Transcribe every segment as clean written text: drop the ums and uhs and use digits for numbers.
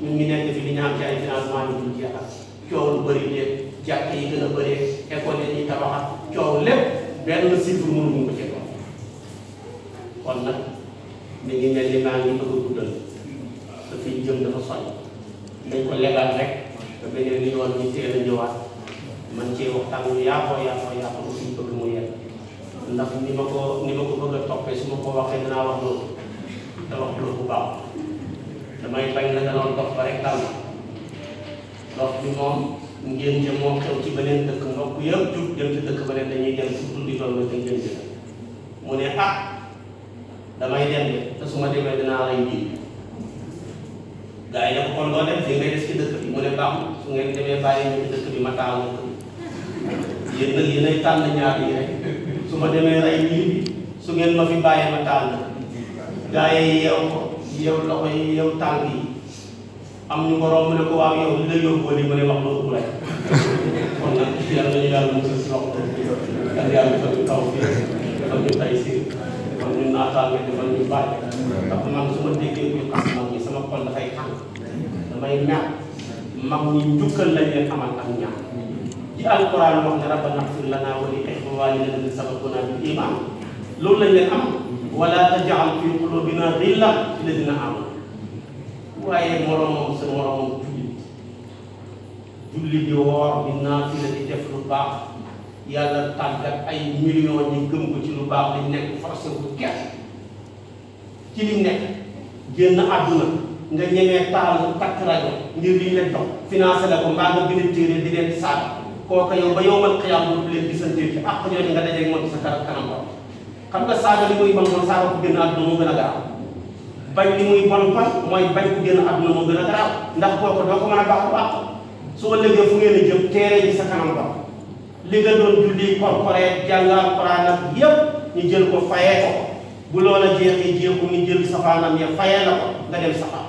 ñun ñu nekk fi li ñu am ci ay financement yu dul jeexal coow lu bëri lépp jàkk yi gën a bëree école yi ñuy tabaxat coow lépp benn chiffre mënuñu ko ci doon kon nag mi ngi mel ni maa ngi bëgg a guddal te fi jëm dafa soñ nañ ko legal rek te beneen li yoon ñu teel a ñëwaat man ci waxtaan yu yaatoo ba suñu bëgg mu yegg ndax ni ma ko bëgg a toppee su ma ko waxee dinaa wax loolu te wax loolu bu baax damay bañ la danoon dox ba rek dal dox bi moom ngeen jëm moom xew ci beneen dëkk mbokk yëpp jug jëm ci dëkk beneen dañuy dem ci tuddi loolu te ngeen jëm mu ne damay dem de te su ma demee dinaa lay ji gars yi ne ko kon doo dem fii ngay des ci dëkk bi mu ne baax su ngeen demee bàyyi ñu ci dëkk bi ma taal na yéen nag yéenay tànn ñaar yi rek su ma demee rey lii bi su ngeen ma fi bàyyee ma taal na gars yi yeew ko yeew loxo yi yeew tànk yi am ñu ko romb mu ne ko waaw yow li la yóbbu li mu ne wax loolu rek kon nag yàlla nañu yàlla mos a si wax ak yàlla defal ñu taw fii defal ñu tay si defal ñu naataange defal ñu bàyyi ndax man su ma déggee kuy xas mag ñi sama xol dafay tàng damay mer mag ñi njukkal lañ leen amal ak ñaan ci alquran wax ne rabbana ighfir lana wa li ikhwanina alladhina sabaquna bil iman loolu lañ leen am wala taj'al fi qulubina ghillan lil ladhina amanu waaye moromam sa moromam julli di woor di naafila di def lu baax yàlla tàggat ay millions ñi gëm ko ci lu baax dañ nekk forcé bu kenn ci li nekk génn àdduna nga ñemee taal takk rajo ngir liñ leen dox financé la ko mbaa nga bind téere di leen saag kooka yow ba yow man xiyaam dootu leen gisante ci ak ñooñu nga dajeeg moom sa kanam borom xam nga saaga li muy bon moom saaga ko génn àdduna moo gën a gaaw bañ li muy bon mooy bañ ku génn àdduna moo gën a garaaw ndax kooku doo ko mën a baax bu baax soo lëggee fu ngeen a jëm teere ji sa kanam borom li nga doon julli corporate jàngal Alxuraan ak yépp ñu jël ko fayee ko bu loola jeexee jeexu ñu jël safaanam ya fayee la ko nga dem safaan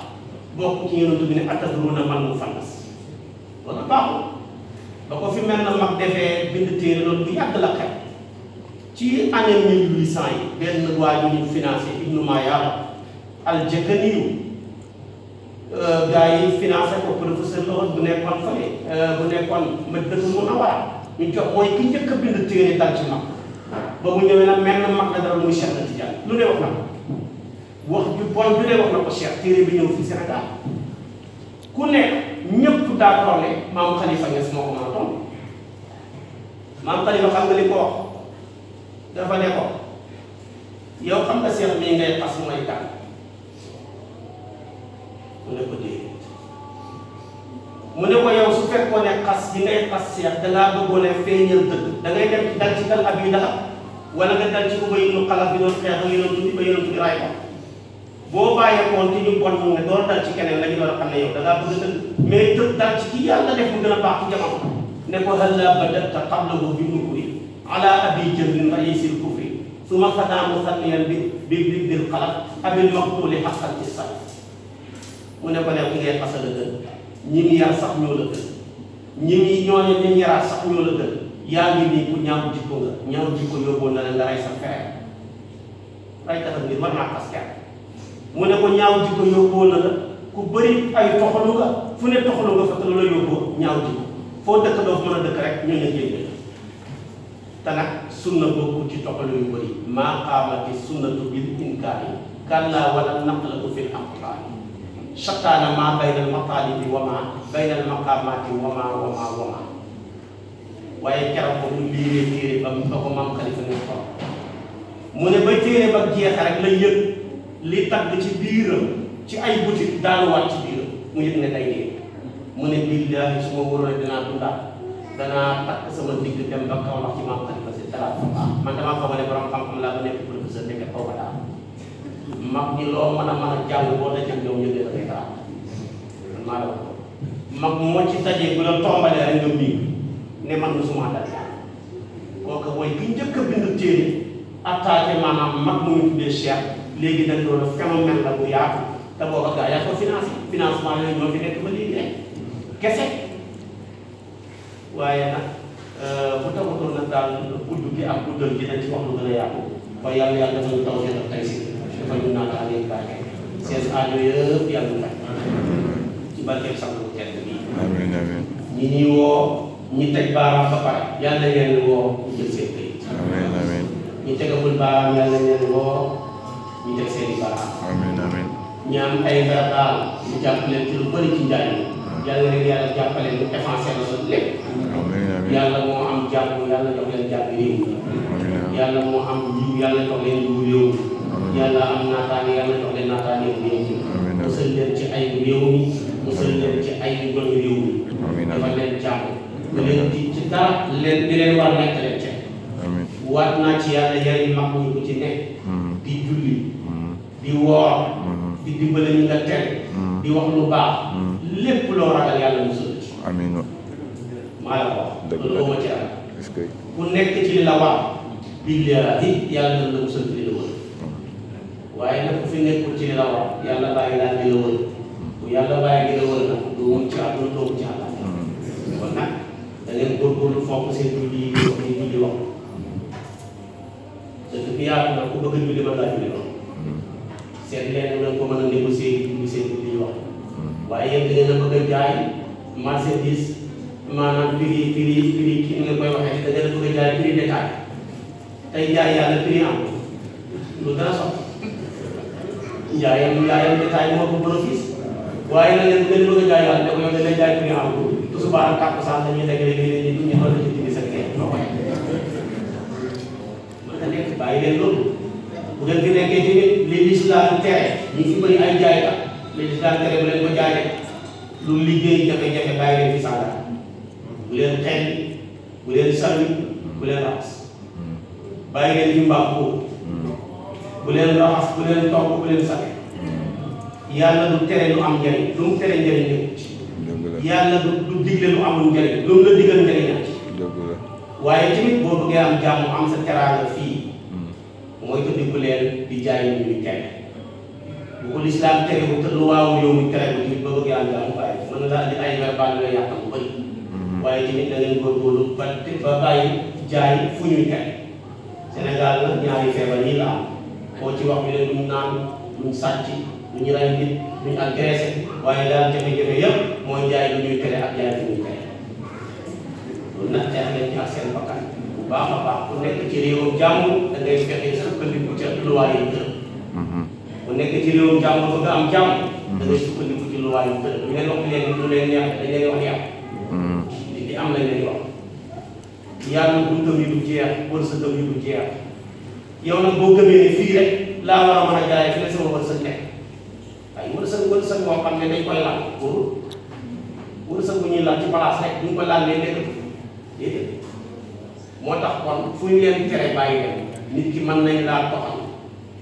bokk ci yonent bi ne atadruuna man mufallas wala baaxul ba ko fi mel na mag defee bind téere loolu bu yàgg la xel ci année 1800 yi benn waa ju ñu financé Ibnu Mayaar al-Jakaniyu gars yi financé ko professeur la woon bu nekkoon fële bu nekkoon Madinatul Munawwara ñu jox mooy ki njëkk a bind téere dal ci mag ba mu ñëwee nag mel na mag la dara muy Cheikh na Tidiane lu ne wax na ko wax ju bon ju ne wax na ko Cheikh téere bi ñëw fii Sénégal ku nekk ñëpp d'accord ne maam Khalifa Niass moo ko mën a tontu maam Khalifa xam nga li ko wax dafa ne ko yow xam nga Cheikh mii ngay xas mooy kan mu ne ko déedéet mu ne ko yow su fekkoon ne xas yi ngay xas Cheikh dangaa bëggoon a feeñal dëgg da ngay dem dal ci kal Abi Lahab wala nga dal ci Ubay ibn Xalaf bi doon xeex ak yonent bi ba yonent bi ray ko boo bàyyeekoon te ñu bon ñu ne door dal ci keneen la ñu door a xam ne yow da ngaa bëgg dëgg mais tëb dal ci kii yàlla def mu gën a baax ci jamono ne ko halla badata qablahu bi nukuri ala abi jahlin raisil kufri suma fadaa musanniyan bil xalaf abil maqtuli xaqan ci sal mu ne ko ne ku ngay xasal a gën ñi ngi yar sax ñoo la gën ñi ngi ñooñu ñi yaraat sax ñoo la gën yaa ngi nii ku ñaaw jikko nga ñaaw jikko yóbboon na la nga rey sa frère ray taxal ngir war naa xas kenn mu ne ko ñaaw jikko yóbboo na la ku bëri ay toxalu nga fu ne toxalu nga fa te lu la yóbboo ñaaw jikko foo dëkk doo mën a dëkk rek ñu ne génne te nag sunna boobu ci toxalu yu bëri maa qaamati sunnatu bil inkaari kallaa wala naqlatu fil aqtaari shattaana maa bayna al mataalibi wa maa bayna al maqaamaati wa maa waaye keroog ko mu liiree téere ba ko maam Khalifa ne ko mu ne ba téere ba jeexe rek la yëg li tagg ci biiram ci ay boutique daanuwaat ci biiram mu yëg ne day dee mu ne billaahi su ma wóoroon dinaa dundaat danaa takk sama digg dem ba kaw wax ci maam Khalifa si dara fa baax man damaa foog ne borom xam-xam laa ba nekk professeur nekk kaw ba daal mag ñi loo mën a jàng boo dajee ñoom ñu dee dafay dara man maa la ko mag moo ci tajee bu la tombalee rek nga miig ne man musuma dal kooku mooy ki njëkk a bind téere attaqué maanaam mag mu ñu tuddee Cheikh léegi nag loolu phénomène la bu yaatu te booba gaa yaa ko financement yooyu ñoo fi nekk ba léegi rek kese waaye nag bu taxutoon nag daal gudd gi ak guddal gi dañ ci wax lu gën a yaatu waaye yàlla yàlla dafa ñu taw ak tey si dafa ñu naan alee barke seen aajo yëpp yàlla faj ci barkeel sang bu tedd bi. amiin amiin. ñi ñuy woo ñi teg baaraam ba pare yàlla leen woo ñu jël seen këyit. amiin amiin. ñi tegagul baaraam yàlla leen woo ñu teg seen i baaraam. amiin amiin. ñi am ay garab daal ñu jàppale ci lu bëri ci njaay mi. yàlla leen yàlla jàppale ñu effacé la sa lépp. amiin amiin. yàlla moo am jàmm yàlla jox leen jàmm réew mi. yàlla moo am yiw yàlla jox leen yiw réew mi. yàlla am naataange yàlla jox leen naataange réew mi. musal leen ci ay réew mi musal leen ci ay doon réew mi. dafa leen jàmm. da leen di ci dara leen di leen war nekk leen ca. waat naa ci yàlla yari mag ñi ko ci nekk. di julli. di woor. di dimbale ñu nga tere. di wax lu baax. lépp loo ragal yàlla musal ci. amiin. maa la ko wax. dëgg la loolu moo ci am. est-ce que. ku nekk ci li la war. billaahi yàlla dana la musal ci li la wër. waaye nag ku fi nekkul ci li la war yàlla bàyyi laa di la wër. bu yàlla bàyyi di la wër nag du mun ci àdduna doo ci àll. kon nag da ngeen góorgóorlu fonk seen julli yi wax ni julli wax. dëkk bi yaatu na ku bëgg a julli mën ngaa julli wax. seet leen nga ko mën a négocier julli seen julli yi wax. waaye yéen da ngeen a bëgg a jaay marchandise maanaam prix ki nga koy waxee da ngeen a bëgg a jaay prix détail tey jaay yàlla prix am lu dana soxla njaayam détail moo ko bénéfice waaye nag ngeen bëgg a jaay yàlla da ko yow da lay jaay prix am tusubaar takkusaan dañuy dajale léeg-léeg ñu xool ci timis ak nekk ñoo koy mën na nekk bàyyi leen loolu bu ngeen fi nekkee tamit li lislaam tere ñu fi bëri ay jaaykat li lislaam tere bu leen ko jaayee lu liggéey jafe-jafe bàyyi leen fi sànga bu leen xel bu leen sànni bu leen raxas bàyyi leen fi mbaam bu leen raxas bu leen togg bu leen sànni yàlla du tere lu am njëriñ lu mu tere njëriñ nekk ci yàlla du digle lu amul njëriñ lu mu la digal njëriñ ak ci waaye tamit boo bëggee am jàmm am sa teraanga fii mooy tëddiku leen di jaay ñu ñuy tere bu ko lislaam tere bu te lu waaw yow mi tere bu tamit boo bëggee am jàmm bàyyi mën na laa di ay verbal la yàq bu bëri waaye tamit da ngeen góorgóorlu ba bàyyi jaay fu ñuy tere Sénégal nag ñaari feebar yi la am koo ci wax bi ne duñ naan duñ sàcc duñu rey nit duñ agressé waaye daal jafe-jafe yëpp mooy jaay lu ñuy tere ak jaay fu ñuy tere loolu nag xeex leen ci ak seen bakkan bu baax a baax ku nekk ci réewum jàmm da ngay fexe sukkandiku ca luwaa yi tër bu nekk ci réewum jàmm bëgg am jàmm da ngay sukkandiku ci luwaa yi tër ñu leen wax leen lu leen neex dañ leen wax yàq di am lañ leen wax yàlla buntam yi du jeex wërsëgam yi du jeex yow nag boo gëmee ne fii rek laa war a mën a jaay fi la sama wërsëg nekk ay wërsëg moo xam ne dañ koy laal pour wërsëg bu ñuy laal ci place rek bu ñu ko laal nekk déedéet moo tax kon fu ñu leen tere bàyyi leen nit ki mën nañ laa toxal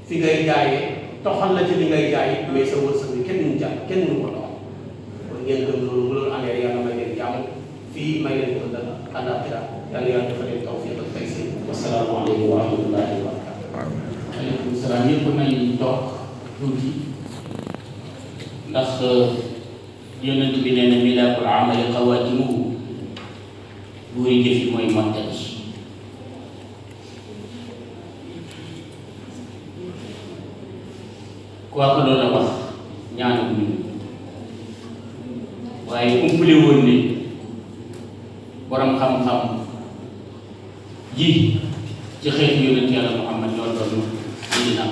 fi ngay jaayee toxal la ci li ngay jaay mais sa wërsëg bi kenn mënu jàpp kenn mënu ko doxal kon ngeen gëm loolu bu loolu amee yàlla may leen jàmm fii may leen ko dal àllaaxira yàlla yàlla dafa leen tawfiq ak taysir wasalaamaaleykum wa rahmatullahi wa barakatuh. waaleykum salaam yëpp nañu toog tuuti ndax yonent bi nee na milaakul amali xawaatimuhu buuri jëf yi mooy mottali ku wax loolu la wax ñaanu ñu waaye umpule woon ne borom xam-xam ji ci xeetu yonent yàlla Muhammad ñoo doon ñu am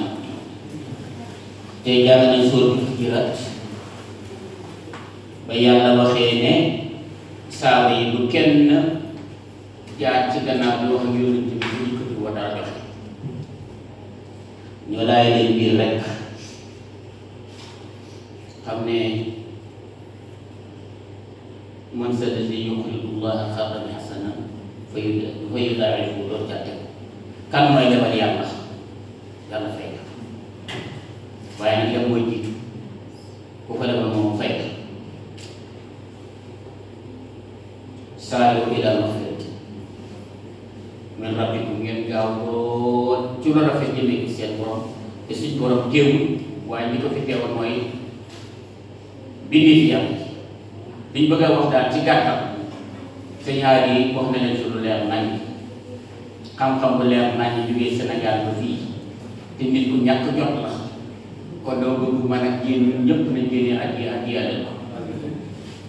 te jàng nañ sóoratul Hujurat ba yàlla waxee ne saaba yi lu kenn jaar ci gannaaw bi wax ak yonent bi bu ñu ko fi war a joxe ñoo laay leen biir rek xam ne man sallati yuqridu llaha qardan hasanan fa yudaa'ifu door caa teg kan mooy lebal yàlla yàlla fay ka waaye nag yam mooy jiitu ku ko lebal moom fay ka saari'u ilaa magfiratin min rabbikum ngeen gaaw boo ci lu rafet jëmee ci seen borom te suñ borom teewul waaye ñi ko fi teewal mooy bindi fi yàlla liñ bëgg a wax daal ci gàttal sëñ Haadi wax na leen ci lu leer nañ xam-xam bu leer nañ jógee Sénégal ba fii te nit ku ñàkk jot la kon doo bëgg mën a génn ñëpp nañ génnee ak yi yàlla ko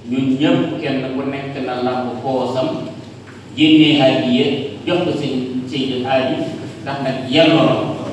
ñun ñëpp kenn ku nekk na lamb poosam génnee hadiya jox ko seen Seydi Haaji ndax nag yelloo